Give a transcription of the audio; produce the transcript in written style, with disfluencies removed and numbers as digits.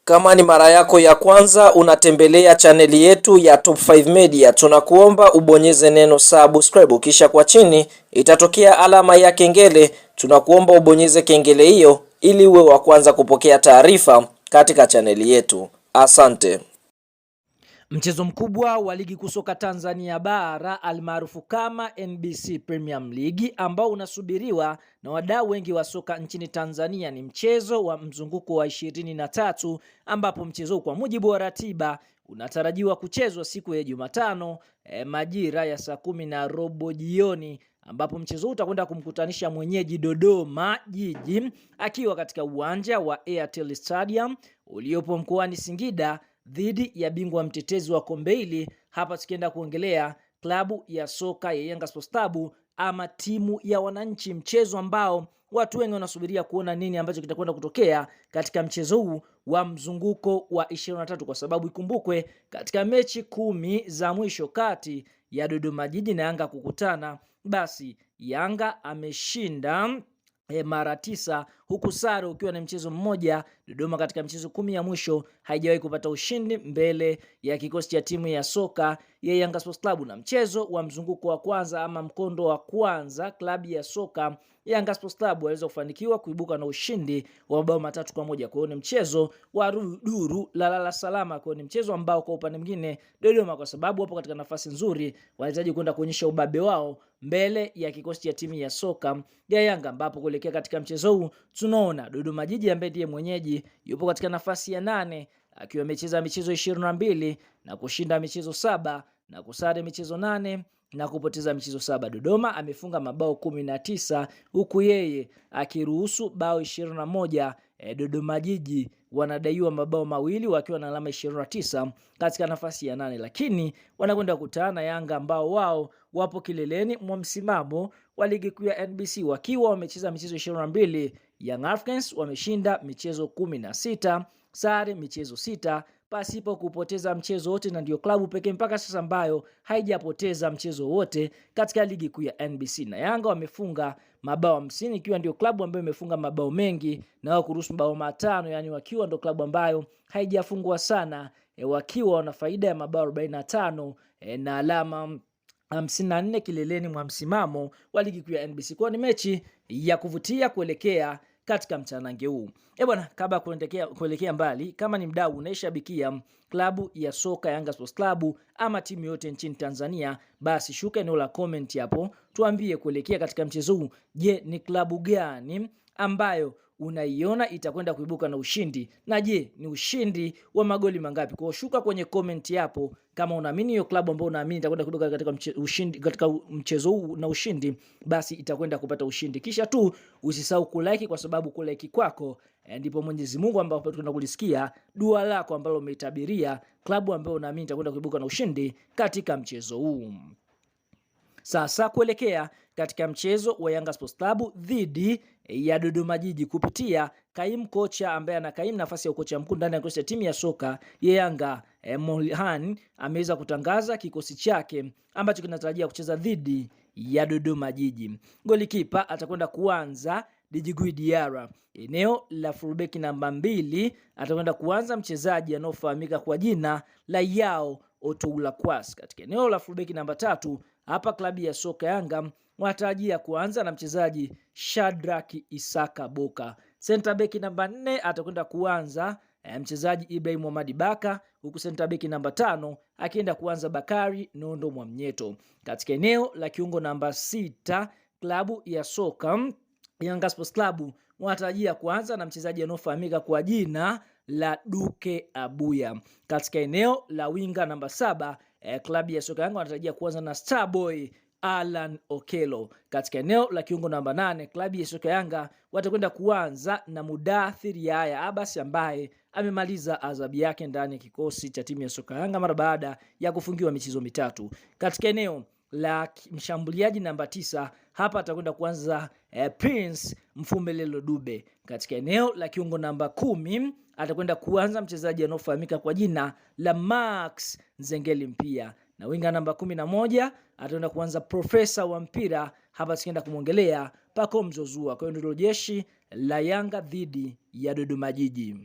Kama ni mara yako ya kwanza unatembelea chaneli yetu ya Top 5 Media, tunakuomba ubonyeze neno subscribe, kisha kwa chini itatokea alama ya kengele. Tunakuomba ubonyeze kengele hiyo ili uwe wa kwanza kupokea taarifa katika chaneli yetu. Asante. Mchezo mkubwa wa ligi kuu soka Tanzania bara almaarufu kama NBC Premium League ambao unasubiriwa na wadau wengi wa soka nchini Tanzania ni mchezo wa mzunguko wa 23 ambapo mchezo kwa mujibu wa ratiba unatarajiwa kuchezwa siku ya Jumatano majira ya saa 10:15 jioni ambapo mchezo huu utakwenda kumkutanisha mwenyeji Dodoma Jiji akiwa katika uwanja wa Airtel Stadium uliopo mkoani Singida dhidi ya bingwa mtetezi wa kombe hili. Hapa tukienda kuongelea klabu ya soka ya Yanga Sports Club ama timu ya wananchi, mchezo ambao watu wengi wanasubiria kuona nini ambacho kitakwenda kutokea katika mchezo huu wa mzunguko wa 23, kwa sababu ikumbukwe katika mechi 10 za mwisho kati ya Dodoma Jiji na Yanga kukutana, basi Yanga ameshinda mara 9 huku sare ukiwa ni mchezo mmoja. Dodoma katika michezo 10 ya mwisho haijawahi kupata ushindi mbele ya kikosi cha timu ya soka ya Yanga Sports Club. Na mchezo wa mzunguko wa kwanza ama mkondo wa kwanza, klabu ya soka Yanga Sports Club waliweza kufanikiwa kuibuka na ushindi wa mabao 3-1. Kwa hiyo ni mchezo wa duru la lala salama. Kwa hiyo ni mchezo ambao kwa upande mwingine Dodoma, kwa sababu wapo katika nafasi nzuri, wanahitaji kwenda kuonyesha ubabe wao mbele ya kikosi cha timu ya soka ya Yanga, ambapo kuelekea katika mchezo huu tunaona Dodoma Jiji ambaye ndiye mwenyeji yupo katika nafasi ya 8 akiwa amecheza michezo 22 na kushinda michezo 7 na kusare michezo 8 na kupoteza michezo 7. Dodoma amefunga mabao 19 huku yeye akiruhusu bao 21. Dodoma Jiji wanadaiwa mabao 2 wakiwa na alama 29 katika nafasi ya 8, lakini wanakwenda kukutana na Yanga ambao wao wapo kileleni mwa msimamo wa ligi kuu ya NBC wakiwa wamecheza michezo 22. Young Africans wameshinda michezo 16, sare michezo 6 pasipo kupoteza mchezo wote, na ndio klabu pekee mpaka sasa ambayo haijapoteza mchezo wote katika ligi kuu ya NBC. Na Yanga wamefunga mabao 50 ikiwa ndio klabu ambayo imefunga mabao mengi na wao kuruhusu mabao 5, yani wakiwa ndio klabu ambayo haijafungwa sana, wakiwa wana faida ya mabao 45 na alama 54 kileleni mwa msimamo wa ligi kuu ya NBC. Kwa ni mechi ya kuvutia kuelekea katika mtanange huu. Bwana, kabla kuelekea mbali, kama ni mdau unaishabikia klabu ya soka Yanga Sports Club ama timu yote nchini Tanzania, basi shuka eneo la comment hapo tuambie kuelekea katika mchezo huu, je, ni klabu gani ambayo unaiona itakwenda kuibuka na ushindi, na je, ni ushindi wa magoli mangapi? Kwa shuka kwenye comment hapo kama unaamini hiyo klabu ambayo unaamini itakwenda kuibuka katika ushindi katika mchezo huu na ushindi, basi itakwenda kupata ushindi. Kisha tu usisahau kulike, kwa sababu kulike kwako ndipo Mwenyezi Mungu ambapo tunakulisikia dua lako ambalo umeitabiria klabu ambayo unaamini itakwenda kuibuka na ushindi katika mchezo huu. Sasa kuelekea katika mchezo wa Yanga Sports Club dhidi ya Dodoma Jiji kupitia kaimu kocha ambaye anakaimu nafasi ya ukocha mkuu ndani ya kikosi cha timu ya soka ya Yanga, Mohan ameweza kutangaza kikosi chake ambacho kinatarajia kucheza dhidi ya Dodoma Jiji. Golikipa atakwenda kuanza Djigui Diarra. Eneo la fullback namba 2 atakwenda kuanza mchezaji anaofahamika kwa jina la Yao Otoula Kwas. Katika eneo la fullback namba 3 hapa klabu ya soka Yanga wanatarajia kuanza na mchezaji Shadrack Isaka Boka. Center back namba 4 atakwenda kuanza mchezaji Ibrahim Mohamed Baka, huku center back namba 5 akienda kuanza Bakari Nondo Mwamnyeto. Katika eneo la kiungo namba 6 klabu ya soka Yanga Sports Club wanatarajia kuanza na mchezaji anaofahamika kwa jina la Duke Abuya. Katika eneo la winga namba 7 klabu ya soka Yanga wanatarajia kuanza na Starboy Alan Okello. Katika eneo la kiungo namba 8 klabu ya soka Yanga watakwenda kuanza na Mudathir Yahya Abbas ambaye amemaliza adhabu yake ndani ya kikosi cha timu ya soka Yanga mara baada ya kufungiwa michezo 3. Katika eneo la mshambuliaji namba 9 hapa atakwenda kuanza Prince Mfumelelo Dube. Katika eneo la kiungo namba 10 atakwenda kuanza mchezaji anaofahamika kwa jina la Max Nzengeli Mpia, na winga namba 11 atakwenda kuanza profesa wa mpira hapa, tukienda kumwongelea Pacome Zouzoua. Kwa hiyo ndilo jeshi la Yanga dhidi ya Dodoma Jiji.